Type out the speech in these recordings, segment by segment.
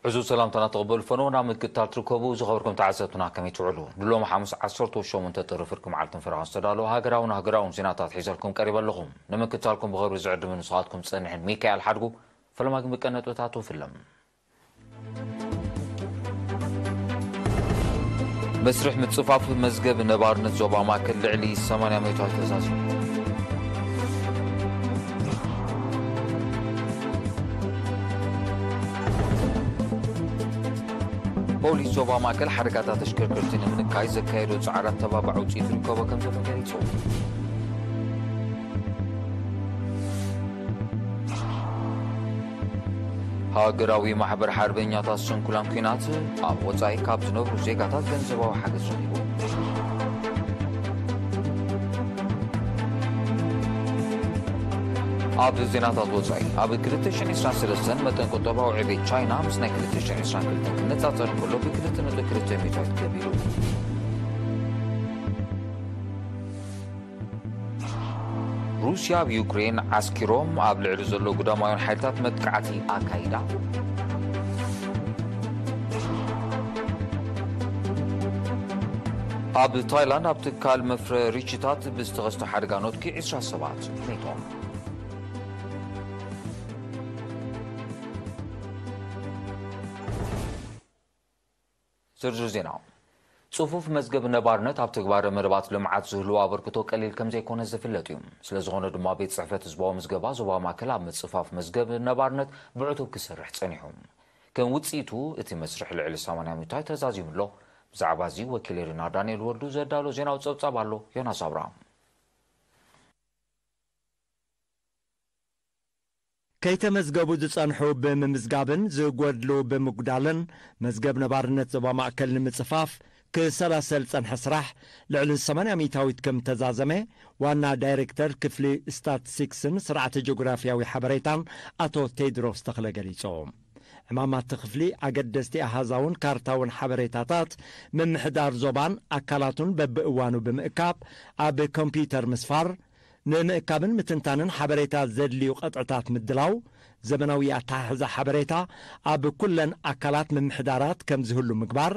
ዕዙዝ ሰላምታና ተቐበሉ ፈነወና ምክትታል ትርከቡ ዝኸበርኩም ተዓዘብትና ከመይ ትውዕሉ? ንሎሚ ሓሙስ ዓሰርተ ሸሞንተ ጥሪ ፍርቂ መዓልትን ፈረቓን ዝተዳለወ ሃገራውን ሃገራውን ዜናታት ሒዘልኩም ቀሪበ ኣለኹም። ንምክትታልኩም ብኸብሪ ዝዕድም ንስኻትኩም ጸንሕን ሚካኤል ሓድጉ። ፈለማ ግን ብቀን ነጥብታቱ ፍለም። መስርሕ ምጽፋፍ መዝገብ ነባርነት ዞባ ማእከል ልዕሊ ሰማንያ ሚእታዊት ተዛዚሙ። ፖሊስ ዞባ ማእከል ሓደጋታት ተሽከርከርቲ ንምንካይ ዘካየዶ ጻዕሪ ኣተባባዕ ውጽኢት ርከቦ ከም ዘሎ ገሊጹ። ሃገራዊ ማሕበር ሓርበኛታት ስንኩላን ኲናት ኣብ ወጻኢ ካብ ዝነብሩ ዜጋታት ገንዘባዊ ሓገዝ ረኺቡ። ኣብ ዜናታት ወጻኢ፣ ኣብ ክልተ ሽሕን ዕስራን ሰለስተን መጠን ቁጠባዊ ዕቤት ቻይና ምስ ናይ ክልተ ሽሕን ዕስራን ክልተን ክነጻጸር እንከሎ ብክልተ ነጥቢ ክልተ ሚእታዊት ከቢሩ። ሩስያ ኣብ ዩክሬን ዓስኪሮም ኣብ ልዕሊ ዘሎ ግዳማውያን ሓይልታት መጥቃዕቲ ኣካይዳ። ኣብ ታይላንድ ኣብ ትካል መፍረ ሪችታት ብዝተኸስተ ሓደጋ ኖትኪ ዕስራ ሰባት ሞይቶም። ዝርዝር ዜና። ጽፉፍ መዝገብ ነባርነት ኣብ ተግባረ መደባት ልምዓት ዝህልዎ ኣበርክቶ ቀሊል ከም ዘይኮነ ዝፍለጥ እዩ። ስለ ዝኾነ ድማ ቤት ጽሕፈት ህዝባዊ ምዝገባ ዞባ ማእከል ኣብ ምጽፋፍ መዝገብ ነባርነት ብዕቱብ ክሰርሕ ጸኒሑ። ከም ውጽኢቱ እቲ መስርሕ ልዕሊ ሰማንያ ሚእታዊት ተዛዚሙ ኣሎ። ብዛዕባ እዚ ወኪል ሪና ዳንኤል ወልዱ ዘዳሎ ዜናዊ ጸብጻብ ኣሎ። ዮናስ ኣብርሃም። ከይተመዝገቡ ዝጸንሑ ብምምዝጋብን ዝጎድሉ ብምጉዳልን መዝገብ ነባርነት ዞባ ማእከል ንምጽፋፍ ክሰላሰል ዝጸንሐ ስራሕ ልዕሊ ሰማንያ ሚእታዊት ከም ተዛዘመ ዋና ዳይሬክተር ክፍሊ ስታትስቲክስን ስርዓተ ጂኦግራፍያዊ ሓበሬታን ኣቶ ቴድሮስ ተኽለ ገሊጹ። ዕማማት እቲ ክፍሊ ኣገደስቲ ኣሃዛውን ካርታውን ሓበሬታታት ምምሕዳር ዞባን ኣካላቱን በብእዋኑ ብምእካብ ኣብ ኮምፒውተር ምስፋር፣ ንምእካብን ምትንታንን ሓበሬታ ዘድልዩ ቅጥዕታት ምድላው፣ ዘመናዊ ኣተሓሕዛ ሓበሬታ ኣብ ኩለን ኣካላት ምምሕዳራት ከም ዝህሉ ምግባር፣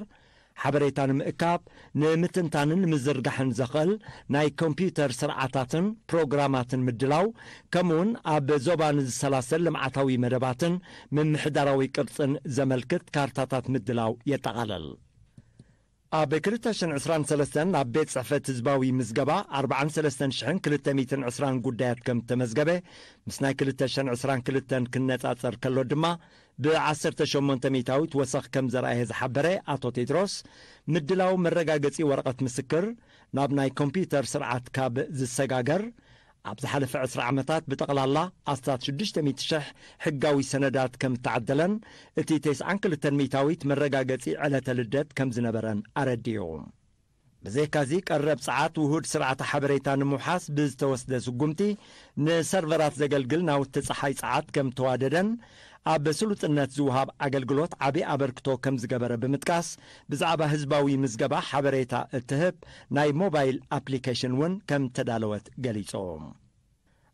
ሓበሬታ ንምእካብ፣ ንምትንታንን ንምዝርጋሕን ዘኽእል ናይ ኮምፒውተር ስርዓታትን ፕሮግራማትን ምድላው፣ ከምኡውን ኣብ ዞባ ንዝሰላሰል ልምዓታዊ መደባትን ምምሕዳራዊ ቅርጽን ዘመልክት ካርታታት ምድላው የጠቓልል። ኣብ ክልተ ሽሕን ዕስራን ሰለስተን ናብ ቤት ጽሕፈት ህዝባዊ ምዝገባ ኣርባዓን ሰለስተን ሽሕን ክልተ ሚእትን ዕስራን ጉዳያት ከም ተመዝገበ፣ ምስ ናይ ክልተ ሽሕን ዕስራን ክልተን ክነጻጸር ከሎ ድማ፣ ብዓሰርተ ሸሞንተ ሚእታዊት ወሰኽ ከም ዘርኣየ ዝሓበረ ኣቶ ቴድሮስ፣ ምድላው መረጋገጺ ወረቐት ምስክር ናብ ናይ ኮምፒውተር ስርዓት ካብ ዝሰጋገር፣ ኣብ ዝሓለፈ ዕስራ ዓመታት ብጠቕላላ ኣስታት ሽዱሽተ ሚእቲ ሽሕ ሕጋዊ ሰነዳት ከም እተዓደለን፣ እቲ ተስዓን ክልተን ሚእታዊት መረጋገጺ ዕለተ ልደት ከም ዝነበረን ኣረዲኡ። ብዘይካዚ፣ ቀረብ ጸዓት ውሁድ ስርዓተ ሓበሬታ ንምውሓስ ብዝተወስደ ስጉምቲ፣ ንሰርቨራት ዘገልግል ናውቲ ጸሓይ ጸዓት ከም ተዋደደን፣ ኣብ ስሉጥነት ዝወሃብ ኣገልግሎት ዓቢ ኣበርክቶ ከም ዝገበረ ብምጥቃስ፣ ብዛዕባ ህዝባዊ ምዝገባ ሓበሬታ እትህብ ናይ ሞባይል ኣፕሊኬሽን እውን ከም ተዳለወት ገሊጹ።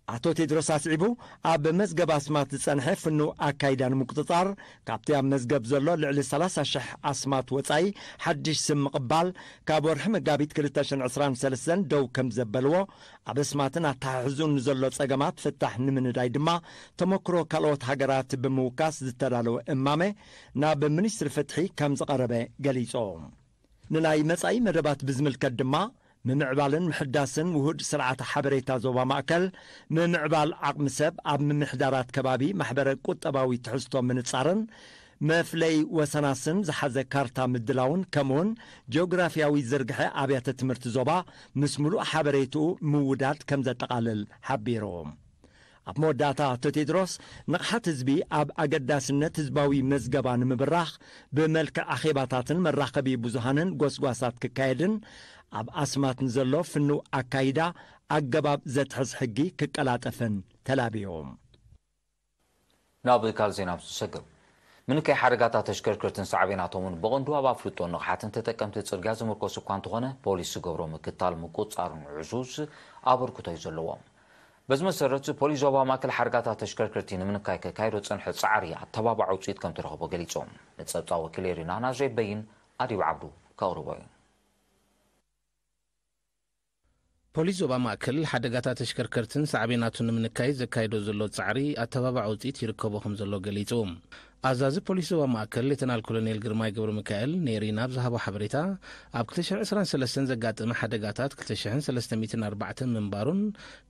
ኣቶ ቴድሮስ ኣስዒቡ፣ ኣብ መዝገብ ኣስማት ዝጸንሐ ፍኑው ኣካይዳ ንምቁጽጻር፣ ካብቲ ኣብ መዝገብ ዘሎ ልዕሊ ሰላሳ ሽሕ ኣስማት ወጻኢ ሓድሽ ስም ምቕባል፣ ካብ ወርሒ መጋቢት ክልተ ሽሕን ዕስራን ሰለስተን ደው ከም ዘበልዎ፣ ኣብ ኣስማትን ኣተሓሕዙን ንዘሎ ጸገማት ፍታሕ ንምንዳይ ድማ፣ ተመክሮ ካልኦት ሃገራት ብምውካስ ዝተዳለወ እማመ ናብ ሚኒስትሪ ፍትሒ ከም ዝቐረበ ገሊጾም። ንናይ መጻኢ መደባት ብዝምልከት ድማ፣ ምምዕባልን ምሕዳስን ውሁድ ስርዓተ ሓበሬታ ዞባ ማእከል፣ ምምዕባል ዓቕሚ ሰብ ኣብ ምምሕዳራት ከባቢ ማሕበረ ቁጠባዊ ትሕዝቶ ምንጻርን፣ መፍለይ ወሰናስን ዝሓዘ ካርታ ምድላውን፣ ከምኡውን ጂኦግራፍያዊ ዝርግሐ ኣብያተ ትምህርቲ ዞባ ምስ ምሉእ ሓበሬትኡ ምውዳድ ከም ዘጠቓልል ሓቢሩ። ኣብ መወዳእታ ኣቶ ቴድሮስ፣ ንቕሓት ህዝቢ ኣብ ኣገዳስነት ህዝባዊ መዝገባ ንምብራኽ ብመልክዕ ኣኼባታትን መራኸቢ ብዙሃንን ጎስጓሳት ክካየድን፣ ኣብ ኣስማት ንዘሎ ፍኑው ኣካይዳ ኣገባብ ዘትሕዝ ሕጊ ክቀላጠፍን ተላብዩ። ናብ ካልእ ዜና ምስ ንሰግር፣ ምንካይ ሓደጋታት ተሽከርከርትን ሳዕቤናቶምን ብቐንዱ ኣብ ኣፍልጦን ንቕሓትን ተጠቀምቲ ጽርግያ ዝምርኮስ እኳ እንተኾነ፣ ፖሊስ ዝገብሮ ምክትታል ምቁጽጻርን ዕዙዝ ኣበርክቶ እዩ ዘለዎ። በዚ መሰረት ፖሊስ ዞባ ማእከል ሓደጋታት ተሽከርከርቲ ንምንካይ ከካይዶ ዝጸንሐ ጻዕሪ ኣተባባዒ ውጽኢት ከም ተረኽቦ ገሊጾም። ንጸብጻብ ወኪል ኤሪና ናዝሬት በይን ኣዲብ ዓብዱ ከቕርቦ እዩ። ፖሊስ ዞባ ማእከል ሓደጋታት ተሽከርከርትን ሳዕቤናቱን ንምንካይ ዘካይዶ ዘሎ ጻዕሪ ኣተባባዒ ውጽኢት ይርከቦ ከም ዘሎ ገሊጹ። ኣዛዚ ፖሊስ ዞባ ማእከል ሌተናል ኮሎኔል ግርማይ ገብረ ሚካኤል ኔሪና ኣብ ዝሃቦ ሓበሬታ፣ ኣብ ክልተ ሽሕን ዕስራን ሰለስተን ዘጋጠመ ሓደጋታት ክልተ ሽሕን ሰለስተ ሚእትን ኣርባዕተን ምንባሩን፣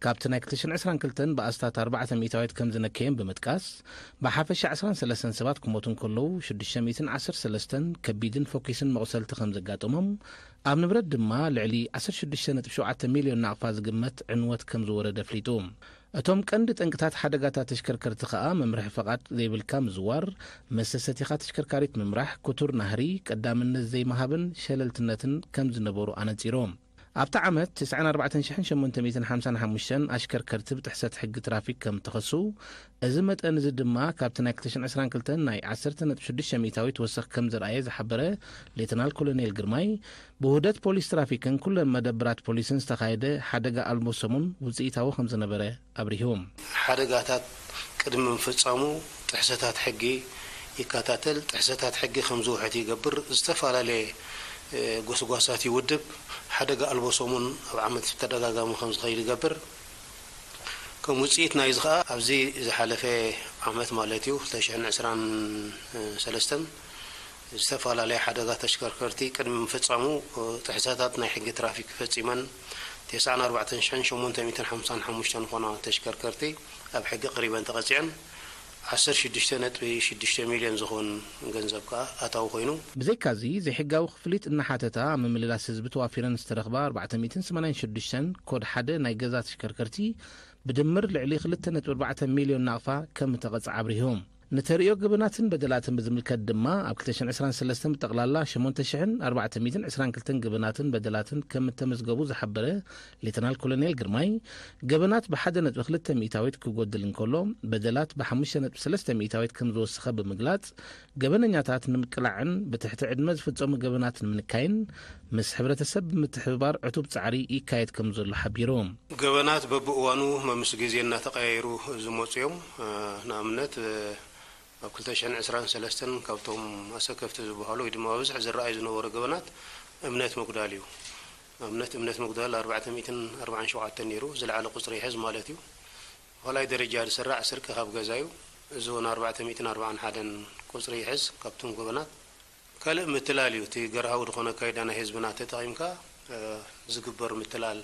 ካብቲ ናይ ክልተ ሽሕን ዕስራን ክልተን ብኣስታት ኣርባዕተ ሚእታዊት ከም ዝነከየን ብምጥቃስ፣ ብሓፈሻ ዕስራን ሰለስተን ሰባት ክሞቱ እንከለዉ፣ ሽዱሽተ ሚእትን ዓሰርተ ሰለስተን ከቢድን ፎኪስን መቑሰልቲ ከም ዘጋጠሞም፣ ኣብ ንብረት ድማ ልዕሊ ዓሰርተ ሽዱሽተ ነጥቢ ሸውዓተ ሚልዮን ናቕፋ ዝግመት ዕንወት ከም ዝወረደ ኣፍሊጡ። እቶም ቀንዲ ጠንቅታት ሓደጋታት ተሽከርከርቲ ከኣ መምርሒ ፈቓድ ዘይብልካ ምዝዋር፣ መስተ ሰቲኻ ተሽከርካሪት ምምራሕ፣ ክቱር ናህሪ፣ ቀዳምነት ዘይምሃብን ሸለልትነትን ከም ዝነበሩ ኣነጺሩ። ኣብቲ ዓመት፣ ተስዓን ኣርባዕተን ሽሕን ሸሞንተ ሚእትን ሓምሳን ሓሙሽተን ኣሽከርከርቲ ብጥሕሰት ሕጊ ትራፊክ ከም እተኸሱ፣ እዚ መጠን እዚ ድማ ካብቲ ናይ ክልተ ሽሕን ዕስራን ክልተን ናይ ዓሰርተ ነጥቢ ሽዱሽተ ሚእታዊት ወሰኽ ከም ዝረኣየ ዝሓበረ ሌተናል ኮሎኔል ግርማይ፣ ብውህደት ፖሊስ ትራፊክን ኩለን መደብራት ፖሊስን ዝተኻየደ ሓደጋ ኣልቦ ሰሙን ውጽኢታዊ ከም ዝነበረ ኣብሪሁ። ሓደጋታት ቅድሚ ምፍጻሙ ጥሕሰታት ሕጊ ይከታተል፣ ጥሕሰታት ሕጊ ከም ዝውሕድ ይገብር፣ ዝተፈላለየ፣ እ፣ ጎስጓሳት ይውድብ፣ ሓደጋ ኣልቦ ሰሙን ኣብ ዓመት ብተደጋጋሚ ከም ዝኸይድ ይገብር። ከም ውጽኢት ናይዚ ኸኣ ኣብዚ ዝሓለፈ ዓመት ማለት እዩ፣ ክልተ ሽሕን ዕስራን ሰለስተን ዝተፈላለያ ሓደጋ ተሽከርከርቲ ቅድሚ ምፍጻሙ፣ እ፣ ጥሕሰታት ናይ ሕጊ ትራፊክ ፈጺመን፣ ተስዓን ኣርባዕተን ሽሕን ሸሞንተ ሚእትን ሓምሳን ሓሙሽተን ዝኾና ተሽከርከርቲ ኣብ ሕጊ ቀሪበን ተቐጺዐን፣ ዓሰርተ ሽዱሽተ ነጥቢ ሽዱሽተ ሚልዮን ዝኸውን ገንዘብ ከኣ ኣታዊ ኮይኑ። ብዘይካዚ፣ ዘይሕጋዊ ክፍሊት እናሓተታ ኣብ ምምልላስ ህዝቢ ተዋፊረን ዝተረኽባ ኣርባዕተ ሚእትን ሰማንያን ሽዱሽተን ኮድ ሓደ ናይ ገዛ ተሽከርከርቲ ብድምር ልዕሊ ክልተ ነጥቢ ኣርባዕተ ሚልዮን ናቕፋ ከም እተቐጽዓ ኣብሪሁ። ንተርእዮ ገበናትን በደላትን ብዝምልከት ድማ፣ ኣብ ክልተ ሽሕን ዕስራን ሰለስተን ብጠቕላላ ሸሞንተ ሽሕን ኣርባዕተ ሚእትን ዕስራን ክልተን ገበናትን በደላትን ከም እተመዝገቡ ዝሓበረ ሌተናል ኮሎኔል ግርማይ፣ ገበናት ብሓደ ነጥቢ ክልተ ሚእታዊት ክጎድል እንከሎ፣ በደላት ብሓሙሽተ ነጥቢ ሰለስተ ሚእታዊት ከም ዝወሰኸ ብምግላጽ፣ ገበነኛታት ንምቅላዕን ብትሕቲ ዕድመ ዝፍጸሙ ገበናት ንምንካይን ምስ ሕብረተሰብ ብምትሕብባር ዕቱብ ጻዕሪ ይካየድ ከም ዘሎ ሓቢሩ። ገበናት በብእዋኑ መምስ ግዜ እናተቐያየሩ ዝመፁ እዮም። እ፣ ንኣብነት፣ እ፣ ኣብ ክልተ ሽሕን ዕስራን ሰለስተን ካብቶም ኣሰከፍቲ ዝበሃሉ ወይ ድማ ብብዝሒ ዝረኣዩ ዝነበሩ ገበናት እምነት ምጉዳል እዩ። ንኣብነት እምነት ምጉዳል ኣርባዕተ ሚእትን ኣርባዓን ሸውዓተን ነይሩ፣ ዝለዓለ ቁፅሪ ይሕዝ ማለት እዩ። ካልኣይ ደረጃ ዝስራዕ ስርቂ ካብ ገዛ እዩ። እዚ እውን ኣርባዕተ ሚእትን ኣርባዓን ሓደን ቁፅሪ ይሕዝ ካብቶም ገበናት። ካልእ ምትላል እዩ። እቲ ገርሃዊ ዝኾነ ኣካይዳ ናይ ህዝብና ተጠቒምካ፣ እ፣ ዝግበር ምትላል፣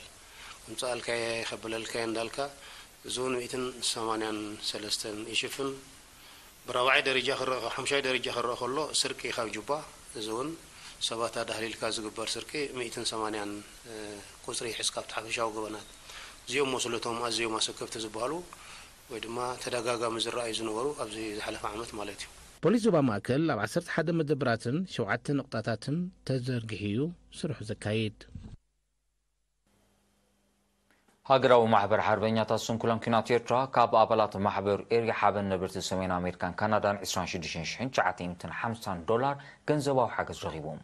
ከምጽኣልካየ፣ ከበለልካየ እንዳልካ፣ እዚ እውን ሚእትን ሰማንያን ሰለስተን ይሽፍን። ብራብዓይ ደረጃ ክረአ፣ ሓምሻይ ደረጃ ክረአ ከሎ ስርቂ ካብ ጁባ፣ እዚ እውን ሰባት ኣዳህሊልካ ዝግበር ስርቂ ሚእትን ሰማንያን፣ እ፣ ቁጽሪ ይሕዝ ካብቲ ሓፈሻዊ ገበናት። እዚኦም መስለቶም ኣዝዮም ኣሰከፍቲ ዝበሃሉ ወይ ድማ ተደጋጋሚ ዝረኣዩ ዝነበሩ ኣብዚ ዝሓለፈ ዓመት ማለት እዩ። ፖሊስ ዞባ ማእከል ኣብ ዓሰርተ ሓደ መደብራትን ሸውዓተ ነቑጣታትን ተዘርጊሑ እዩ ስርሑ ዘካይድ። ሃገራዊ ማሕበር ሓርበኛታት ስንኩላን ኲናት ኤርትራ ካብ ኣባላት ማሕበር ኤሪ ሓበን ነበርቲ ሰሜን ኣሜሪካን ካናዳን ዕስራን ሽዱሽተን ሽሕን ትሽዓተ ሚእትን ሓምሳን ዶላር ገንዘባዊ ሓገዝ ረኺቦም።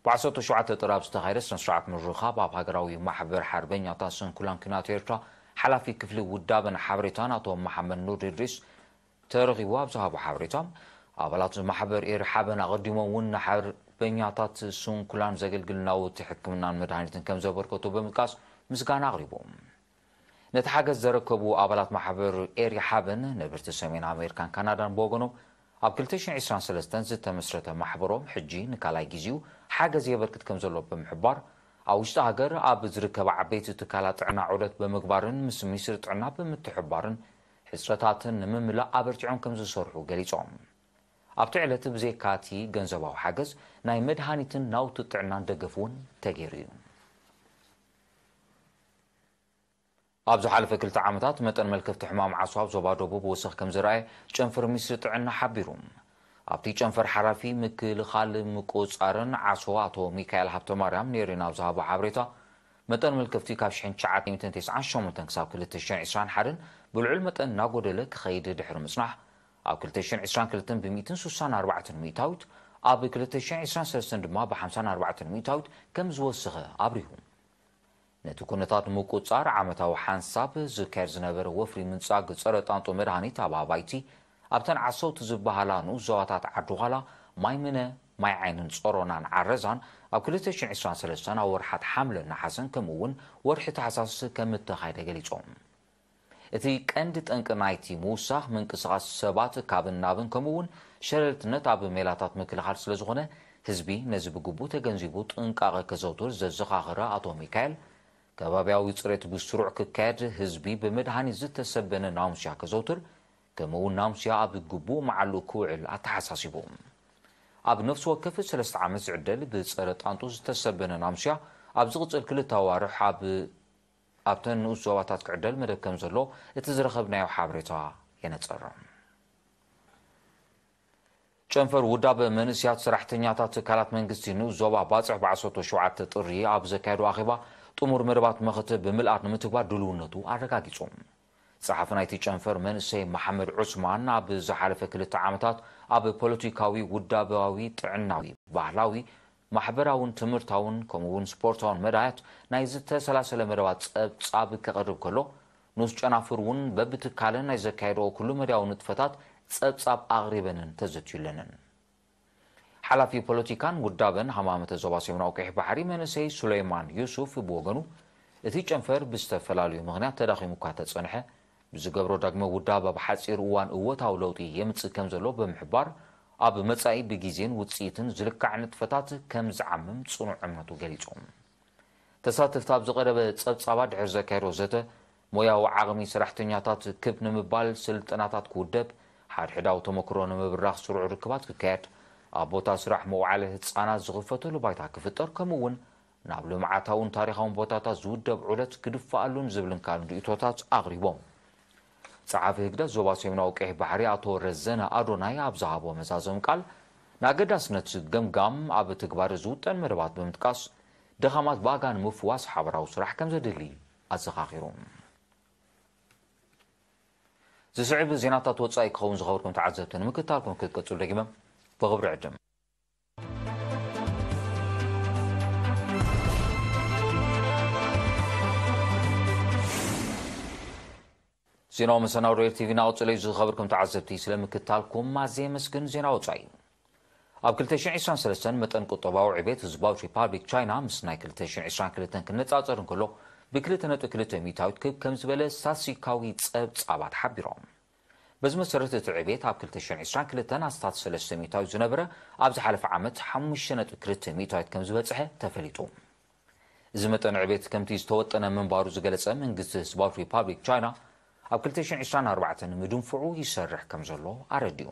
ብዓሰርተ ሸውዓተ ጥሪ ኣብ ዝተኻየደ ስነ ስርዓት ምርኻብ ኣብ ሃገራዊ ማሕበር ሓርበኛታት ስንኩላን ኲናት ኤርትራ ሓላፊ ክፍሊ ውዳበን ሓበሬታን ኣቶ መሓመድ ኑር ኢድሪስ ተረኺቡ ኣብ ዝሃቦ ሓበሬታ፣ ኣባላት ማሕበር ኤሪ ሓበን ኣቐዲሞም እውን ንሓርበኛታት ስንኩላን ዘገልግል ናውቲ ሕክምናን መድሃኒትን ከም ዘበርከቱ ብምጥቃስ ምስጋና ኣቕሪቦም። ነቲ ሓገዝ ዘረከቡ ኣባላት ማሕበር ኤሪ ሓበን ነበርቲ ሰሜን ኣሜሪካን ካናዳን ብወገኖም፣ ኣብ ክልተ ሽሕን ዕስራን ሰለስተን ዝተመስረተ ማሕበሮም ሕጂ ንካልኣይ ግዜኡ ሓገዝ የበርክት ከም ዘሎ ብምሕባር፣ ኣብ ውሽጢ ሃገር ኣብ ዝርከባ ዓበይቲ ትካላት ጥዕና ዑደት ብምግባርን ምስ ሚኒስትሪ ጥዕና ብምትሕብባርን ሕጽረታትን ንምምላእ ኣበርቲዖም ከም ዝሰርሑ ገሊጾም። ኣብቲ ዕለት ብዘይካ እቲ ገንዘባዊ ሓገዝ፣ ናይ መድሃኒትን ናውቲ ጥዕናን ደገፍ እውን ተገይሩ እዩ። ኣብ ዝሓለፈ ክልተ ዓመታት መጠን መልከፍቲ ሕማም ዓሶ ኣብ ዞባ ደቡብ ወሰኽ ከም ዝረኣየ ጨንፈር ሚኒስትሪ ጥዕና ሓቢሩ። ኣብቲ ጨንፈር ሓላፊ ምክልኻል ምቁጽጻርን ዓሶ ኣቶ ሚካኤል ሃብተማርያም ኔሪና ኣብ ዝሃቦ ሓበሬታ፣ መጠን መልከፍቲ ካብ ሽሕን ትሽዓተ ሚእትን ተስዓን ሸሞንተን ክሳብ ክልተ ሽሕን ዕስራን ሓደን ብልዑል መጠን እናጎደለ ክኸይድ ድሕሪ ምጽናሕ፣ ኣብ ክልተ ሽሕን ዕስራን ክልተን ብሚእትን ስሳን ኣርባዕተን ሚእታዊት፣ ኣብ ክልተ ሽሕን ዕስራን ሰለስተን ድማ ብሓምሳን ኣርባዕተን ሚእታዊት ከም ዝወሰኸ ኣብሪሁ። ነቲ ኩነታት ንምቁጽጻር ዓመታዊ ሓንሳብ ዝካየድ ዝነበረ ወፍሪ ምንጻግ ጸረ ጣንጡ መድሃኒት ኣብ ኣባይቲ ኣብተን ዓሰውቲ ዝበሃላ ንኡስ ዞባታት ዓዲ ዃላ፣ ማይምነ፣ ማይ ዓይንን ጾሮናን ዓረዛን ኣብ ክልተ ሽሕን ዕስራን ሰለስተን ኣብ ወርሓት ሓምለን ነሓሰን ከምኡ እውን ወርሒ ታሕሳስ ከም እተኻየደ ገሊጾም። እቲ ቀንዲ ጠንቂ ናይቲ ምውሳኽ ምንቅስቓስ ሰባት ካብን ናብን ከምኡ እውን ሸለልትነት ኣብ ሜላታት ምክልኻል ስለ ዝኾነ ህዝቢ ነዚ ብግቡእ ተገንዚቡ ጥንቃቐ ከዘውትር ዘዘኻኸረ ኣቶ ሚካኤል፣ ከባብያዊ ጽሬት ብስሩዕ ክካየድ ህዝቢ ብመድሃኒት ዝተሰበነ ናሙስያ ከዘውትር ከምኡ እውን ናሙስያ ኣብ ግቡእ መዓሉ ክውዕል ኣተሓሳሲቡ። ኣብ ነፍሲ ወከፍ ሰለስተ ዓመት ዝዕደል ብጸረ ጣንጡ ዝተሰበነ ናሙስያ ኣብ ዝቕጽል ክልተ ኣዋርሕ ኣብ ኣብተን ንኡስ ዞባታት ክዕደል መደብ ከም ዘሎ እቲ ዝረኸብናዮ ሓበሬታ የነጸር። ጨንፈር ውዳበ መንእስያት ሰራሕተኛታት ትካላት መንግስቲ ንኡስ ዞባ ባጽዕ ብዓሰርተ ሸውዓተ ጥሪ ኣብ ዘካየዶ ኣኼባ ጥሙር መደባት መኸተ ብምልኣት ንምትግባር ድልውነቱ ኣረጋጊጹ። ጸሓፊ ናይቲ ጨንፈር መንእሰይ መሓመድ ዑስማን ኣብ ዝሓለፈ ክልተ ዓመታት ኣብ ፖለቲካዊ፣ ውዳባዊ፣ ጥዕናዊ፣ ባህላዊ፣ ማሕበራውን ትምህርታውን ከምኡ እውን ስፖርታውን መዳያት ናይ ዝተሰላሰለ መደባት ጸብጻብ ከቕርብ ከሎ፣ ንኡስ ጨናፍር እውን በብትካለን ናይ ዘካየድኦ ኩሉ መዳያዊ ንጥፈታት ጸብጻብ ኣቕሪበንን ተዘትዩለንን። ሓላፊ ፖለቲካን ውዳበን ሃማመተ ዞባ ሰሜናዊ ቀይሕ ባሕሪ መንእሰይ ሱለይማን ዩሱፍ ብወገኑ፣ እቲ ጨንፈር ብዝተፈላለዩ ምኽንያት ተዳኺሙ እኳ ተጸንሐ፣ ብዝገብሮ ዳግመ ውዳብ ኣብ ሓጺር እዋን እወታዊ ለውጢ የምጽእ ከም ዘሎ ብምሕባር፣ ኣብ መጻኢ ብግዜን ውጽኢትን ዝልካዕ ንጥፈታት ከም ዝዓምም ጽኑዕ እምነቱ ገሊጹ። ተሳተፍቲ ኣብ ዝቐረበ ጸብጻባት ድሕሪ ዘካየዶ ዘተ፣ ሞያዊ ዓቕሚ ሰራሕተኛታት ክብ ንምባል ስልጠናታት ክውደብ፣ ሓድሕዳዊ ተመክሮ ንምብራኽ ስሩዕ ርክባት ክካየድ፣ ኣብ ቦታ ስራሕ መውዓሊ ህጻናት ዝኽፈተሉ ባይታ ክፍጠር፣ ከምኡ እውን ናብ ልምዓታውን ታሪኻውን ቦታታት ዝውደብ ዑደት ክድፋኣሉን ዝብልን ካልእን ርእይቶታት ኣቕሪቦም። ጸሓፊ ህግደፍ ዞባ ሰሜናዊ ቀይሕ ባሕሪ ኣቶ ረዘነ ኣዶናይ ኣብ ዝሃቦ መዛዘሚ ቃል፣ ንኣገዳስነት ገምጋም ኣብ ትግባረ ዝውጠን መደባት ብምጥቃስ፣ ድኻማት ብኣጋ ንምፍዋስ ሓበራዊ ስራሕ ከም ዘድሊ ኣዘኻኺሩ። ዝስዕብ ዜናታት ወጻኢ ክኸውን ዝኸብርኩም ተዓዘብቲ ንምክትታልኩም ክትቀጽሉ ደጊመ ብኽብሪ ዕድም። ዜናዊ መሰናዶ ኤር ቲቪ ናቕጽሎ እዩ። ዝኸበርኩም ተዓዘብቲ፣ ስለ ምክታልኩም ኣዝየ የመስግን። ዜና ወጻኢ። ኣብ ክልተ ሽሕን ዕስራን ሰለስተን መጠን ቁጠባዊ ዕቤት ህዝባዊት ሪፓብሊክ ቻይና ምስ ናይ ክልተ ሽሕን ዕስራን ክልተን ክነጻጸር እንከሎ፣ ብክልተ ነጥቢ ክልተ ሚእታዊት ክብ ከም ዝበለ ስታትስቲካዊ ጸብጻባት ሓቢሮም። በዚ መሰረት፣ እቲ ዕቤት ኣብ ክልተ ሽሕን ዕስራን ክልተን ኣስታት ሰለስተ ሚእታዊት ዝነበረ፣ ኣብ ዝሓለፈ ዓመት ሓሙሽተ ነጥቢ ክልተ ሚእታዊት ከም ዝበጽሐ ተፈሊጡ። እዚ መጠን ዕቤት ከምቲ ዝተወጠነ ምንባሩ ዝገለጸ መንግስቲ ህዝባዊት ሪፓብሊክ ቻይና፣ ኣብ ክልተ ሽሕን ዕስራን ኣርባዕተን ንምድንፍዑ ይሰርሕ ከም ዘሎ ኣረዲኡ።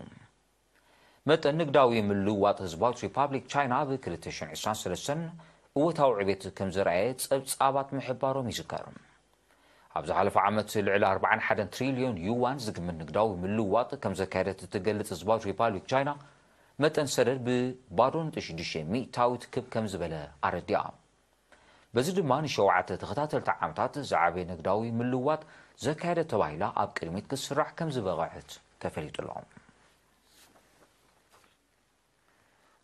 መጠን ንግዳዊ ምልውዋጥ ህዝባዊት ሪፓብሊክ ቻይና ኣብ ክልተ ሽሕን ዕስራን ሰለስተን እወታዊ ዕቤት ከም ዘርኣየ ጸብጻባት ምሕባሮም ይዝከር። ኣብ ዝሓለፈ ዓመት ልዕሊ ኣርባዓን ሓደን ትሪልዮን ዩዋን ዝግምት ንግዳዊ ምልውዋጥ ከም ዘካየደት እትገልጽ ህዝባዊት ሪፓብሊክ ቻይና፣ መጠን ሰደድ ብባዶ ነጥቢ ሽዱሽተ ሚእታዊት ክብ ከም ዝበለ ኣረዲኣ። በዚ ድማ ንሸውዓተ ተኸታተልቲ ዓመታት ዝዓበየ ንግዳዊ ምልውዋጥ ዘካየደት ተባሂላ ኣብ ቅድሚት ክትስራዕ ከም ዝበቐዐት ተፈሊጡ ኣሎ።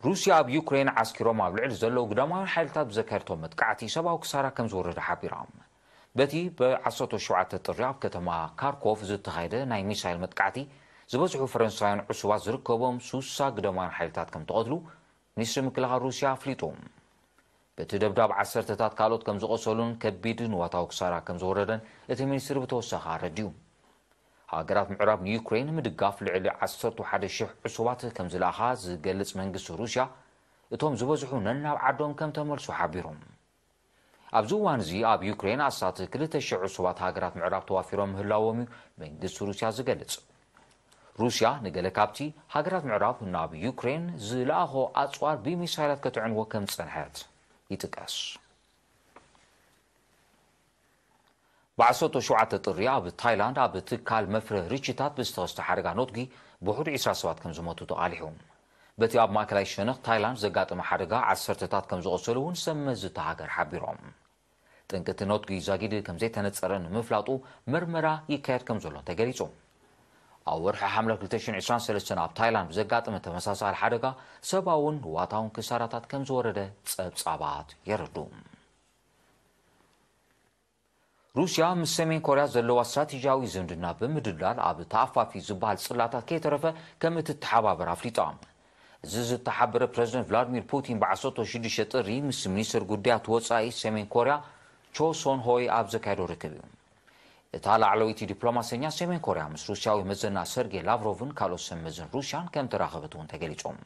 ሩስያ ኣብ ዩክሬን ዓስኪሮም ኣብ ልዕሊ ዘለዉ ግዳማውያን ሓይልታት ብዘካየድቶ መጥቃዕቲ ሰብኣዊ ክሳራ ከም ዝወረደ ሓቢራ። በቲ ብ ዓሰርተ ሸውዓተ ጥሪ ኣብ ከተማ ካርኮቭ ዝተኻየደ ናይ ሚሳይል መጥቃዕቲ ዝበዝሑ ፈረንሳውያን ዕሱባት ዝርከቦም ሱሳ ግዳማውያን ሓይልታት ከም ተቐትሉ ሚኒስትሪ ምክልኻል ሩስያ ኣፍሊጡ። በቲ ደብዳብ ዓሰርተታት ካልኦት ከም ዝቖሰሉን ከቢድ ንዋታዊ ክሳራ ከም ዝወረደን እቲ ሚኒስትሪ ብተወሳኺ ኣረዲኡ። ሃገራት ምዕራብ ንዩክሬን ንምድጋፍ ልዕሊ ዓሰርተ ሓደ ሽሕ ዕሱባት ከም ዝለኣኻ ዝገልጽ መንግስቲ ሩስያ፣ እቶም ዝበዝሑ ነናብ ዓዶም ከም ተመልሱ ሓቢሮም። ኣብዚ እዋን እዚ ኣብ ዩክሬን ኣስታት ክልተ ሽሕ ዕሱባት ሃገራት ምዕራብ ተዋፊሮም ምህላዎም እዩ መንግስቲ ሩስያ ዝገልጽ። ሩስያ ንገለ ካብቲ ሃገራት ምዕራብ ናብ ዩክሬን ዝለኣኾ ኣጽዋር ብሚሳይላት ከተዕንዎ ከም ዝጸንሐት ይጥቀስ። ብ ዓሰርተ ሸውዓተ ጥሪ ኣብ ታይላንድ ኣብ ትካል መፍረ ርችታት ብዝተኸስተ ሓደጋ ኖትጊ ብውሑዱ ዕስራ ሰባት ከም ዝሞቱ ተቓሊሑ። በቲ ኣብ ማእከላይ ሸነኽ ታይላንድ ዘጋጠመ ሓደጋ ዓሰርተታት ከም ዝቖሰሉ እውን ሰብ መዚ እታ ሃገር ሓቢሮም። ጠንቂ እቲ ኖትጊ ዛጊድ ከም ዘይተነጸረ ንምፍላጡ መርመራ ይካየድ ከም ዘሎ ተገሊጹ። ኣብ ወርሒ ሓምለ ክልተ ሽሕን ዕስራን ሰለስተን ኣብ ታይላንድ ብዘጋጠመ ተመሳሳሊ ሓደጋ ሰብኣውን ንዋታውን ክሳራታት ከም ዝወረደ ጸብጻባት የረድኡ። ሩስያ ምስ ሰሜን ኮርያ ዘለዋ ስትራቴጂያዊ ዝምድና ብምድልዳል ኣብ ተኣፋፊ ዝበሃል ጽላታት ከይተረፈ ከም እትተሓባበር ኣፍሊጣ። እዚ ዝተሓበረ ፕረዚደንት ቭላድሚር ፑቲን ብዓሰርተ ሽዱሽተ ጥሪ ምስ ሚኒስትር ጉዳያት ወጻኢ ሰሜን ኮርያ ቾ ሶን ሆይ ኣብ ዘካየዶ ርክብ እዩ። እታ ላዕለወይቲ ዲፕሎማሰኛ ሰሜን ኮርያ ምስ ሩስያዊ መዘና ሰርጌይ ላቭሮቭን ካልኦት ሰብ መዝን ሩስያን ከም ተራኸበት እውን ተገሊጾም።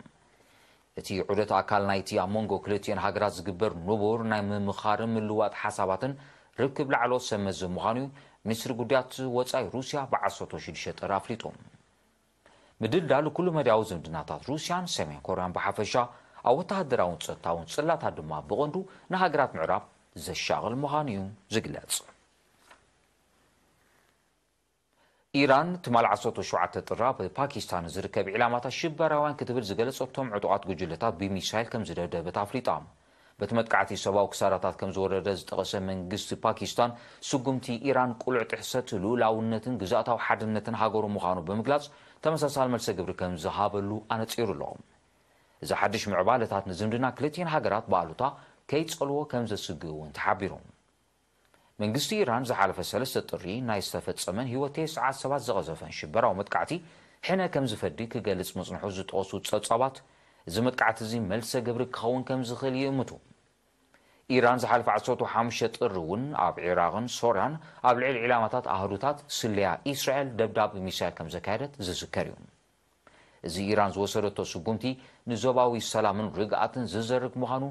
እቲ ዑደት ኣካል ናይቲ ኣብ መንጎ ክልቲኤን ሃገራት ዝግበር ንቡር ናይ ምምኻርን ምልዋጥ ሓሳባትን ርክብ ላዕለዎት ሰብ መዚ ምዃኑ እዩ ሚኒስትሪ ጉዳያት ወጻኢ ሩስያ ብዓሰርተ ሽዱሽተ ጥሪ ኣፍሊጡ። ምድልዳል ኩሉ መዳያዊ ዝምድናታት ሩስያን ሰሜን ኮርያን ብሓፈሻ ኣብ ወተሃደራውን ጸጥታውን ጽላታት ድማ ብቐንዱ ንሃገራት ምዕራብ ዘሻቕል ምዃኑ እዩ ዝግለጽ። ኢራን ትማል ዓሰርተ ሸውዓተ ጥሪ ኣብ ፓኪስታን ዝርከብ ዒላማታት ሽበራውያን ክትብል ዝገለጸቶም ዕጡቓት ጉጅለታት ብሚሳይል ከም ዝደብደበት ኣፍሊጣ። በቲ መጥቃዕቲ ሰብኣዊ ክሳራታት ከም ዝወረደ ዝጠቐሰ መንግስቲ ፓኪስታን፣ ስጉምቲ ኢራን ቅሉዕ ጥሕሰት ልኡላውነትን ግዝኣታዊ ሓድነትን ሃገሩ ምዃኑ ብምግላጽ፣ ተመሳሳሊ መልሰ ግብሪ ከም ዝሃበሉ ኣነጺሩ ኣሎ። እዚ ሓድሽ ምዕባለታት ንዝምድና ክልቲኤን ሃገራት ብኣሉታ ከይጸልዎ ከም ዘስግእ እውን ተሓቢሩ። መንግስቲ ኢራን ዝሓለፈ ሰለስተ ጥሪ ናይ ዝተፈጸመን ህይወት ተስዓት ሰባት ዝቐዘፈን ሽበራዊ መጥቃዕቲ ሕነ ከም ዝፈዲ ክገልጽ ምጽንሑ ዝጠቐሱ ጸብጻባት፣ እዚ መጥቃዕቲ እዚ መልሰ ግብሪ ክኸውን ከም ዝኽእል ይእምቱ። ኢራን ዝሓለፈ ዓሰርተ ሓሙሽተ ጥሪ እውን ኣብ ዒራቕን ሶርያን ኣብ ልዕሊ ዒላማታት ኣህዱታት ስለያ እስራኤል ደብዳብ ሚሳይል ከም ዘካየደት ዝዝከር እዩ። እዚ ኢራን ዝወሰደቶ ስጉምቲ ንዞባዊ ሰላምን ርግኣትን ዝዘርግ ምዃኑ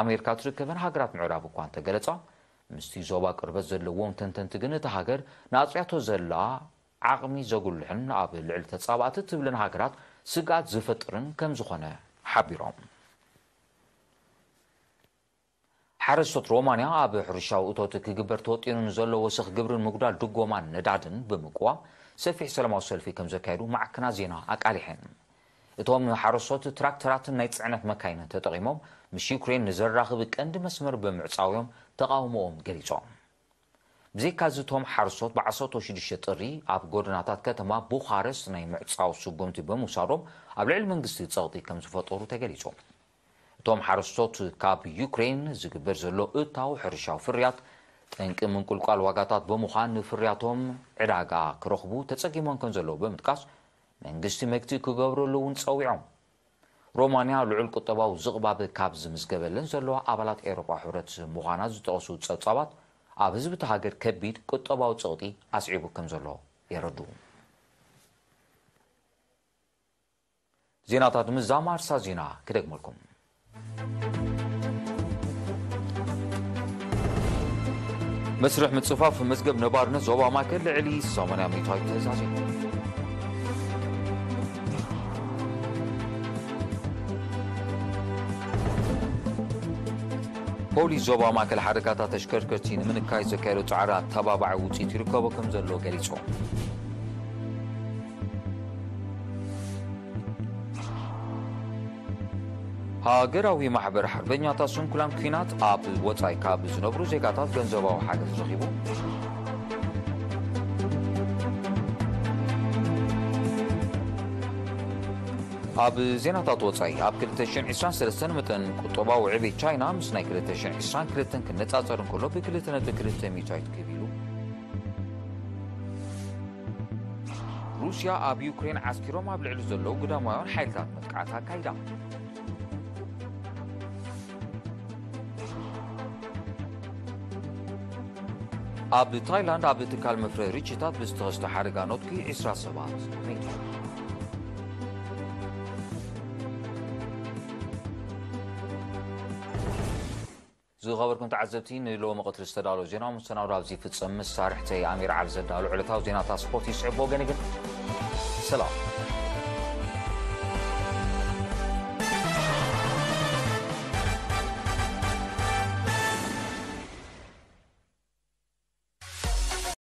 ኣሜሪካ ትርከበን ሃገራት ምዕራብ እኳ እንተገለጻ፣ ምስቲ ዞባ ቅርበት ዘለዎም ተንተንቲ ግን እታ ሃገር ንኣጽያቶ ዘላ ዓቕሚ ዘጉልሕን ኣብ ልዕሊ ተጻባእቲ ትብልን ሃገራት ስግኣት ዝፈጥርን ከም ዝኾነ ሓቢሮም። ሓረስቶት ሮማንያ ኣብ ሕርሻዊ እቶት ክግበር ተወጢኑ ንዘሎ ወሰኽ ግብርን ምጉዳል ድጎማን ነዳድን ብምቅዋም ሰፊሕ ሰላማዊ ሰልፊ ከም ዘካየዱ ማዕከናት ዜና ኣቃሊሐን። እቶም ሓረስቶት ትራክተራትን ናይ ጽዕነት መካይንን ተጠቒሞም ምስ ዩክሬን ንዘራኽብ ቀንዲ መስመር ብምዕጻው እዮም ተቓውሞኦም ገሊጾም። ብዘይካዚ እቶም ሓረስቶት ብዓሰርተ ሽዱሽተ ጥሪ ኣብ ጎደናታት ከተማ ቡኻረስት ናይ ምዕጻው ስጉምቲ ብምውሳዶም ኣብ ልዕሊ መንግስቲ ጸቕጢ ከም ዝፈጠሩ ተገሊጹ። እቶም ሓረስቶት ካብ ዩክሬን ዝግበር ዘሎ እታው ሕርሻዊ ፍርያት፣ ጠንቂ ምንቁልቋል ዋጋታት ብምዃን ንፍርያቶም ዕዳጋ ክረኽቡ ተጸጊሞም ከም ዘለዉ ብምጥቃስ፣ መንግስቲ መግትኢ ክገብረሉ እውን ጸዊዖም። ሮማንያ ልዑል ቁጠባዊ ዝቕባብ ካብ ዝምዝገበለን ዘለዋ ኣባላት ኤውሮጳ ሕብረት ምዃና ዝጠቐሱ ጸብጻባት፣ ኣብ ህዝቢ እታ ሃገር ከቢድ ቁጠባዊ ጸቕጢ ኣስዒቡ ከም ዘሎ የረድኡ። ዜናታት ምዛም ኣርሳ ዜና ክደግመልኩም። መስርሕ ምጽፋፍ መዝገብ ነባርነት ዞባ ማእከል ልዕሊ ሰማንያ ሚእታዊት ተዛዚሙ። ፖሊስ ዞባ ማእከል ሓደጋታት ተሽከርከርቲ ንምንካይ ዘካየዶ ጻዕሪ ኣተባባዒ ውጽኢት ይርከቦ ከም ዘሎ ገሊጹ። ሃገራዊ ማሕበር ሓርበኛታት ስንኩላን ኲናት ኣብ ወጻኢ ካብ ዝነብሩ ዜጋታት ገንዘባዊ ሓገዝ ረኺቡ። ኣብ ዜናታት ወጻኢ፣ ኣብ ክልተ ሽሕን ዕስራን ሰለስተን መጠን ቁጠባዊ ዕቤት ቻይና ምስ ናይ ክልተ ሽሕን ዕስራን ክልተን ክነጻጸር እንከሎ ብክልተ ነጥቢ ክልተ ሚእታዊት ክብ ኢሉ። ሩስያ ኣብ ዩክሬን ዓስኪሮም ኣብ ልዕሊ ዘለዉ ግዳማውያን ሓይልታት መጥቃዕቲ ኣካይዳ። ኣብ ታይላንድ ኣብ ትካል መፍረ ርችታት ብዝተኸስተ ሓደጋ ነትጒ ዕስራ ሰባት ሞይቶም። ዝኸበርኩም ተዓዘብቲ፣ ንሎሚ ቀትሪ ዝተዳለወ ዜና መሰናዶ ኣብዚ ይፍጸም። መሳርሕተይ ኣሚር ዓሊ ዘዳሎ ዕለታዊ ዜናታት ስፖርት ይስዕብ። ብወገነ ግን ሰላም።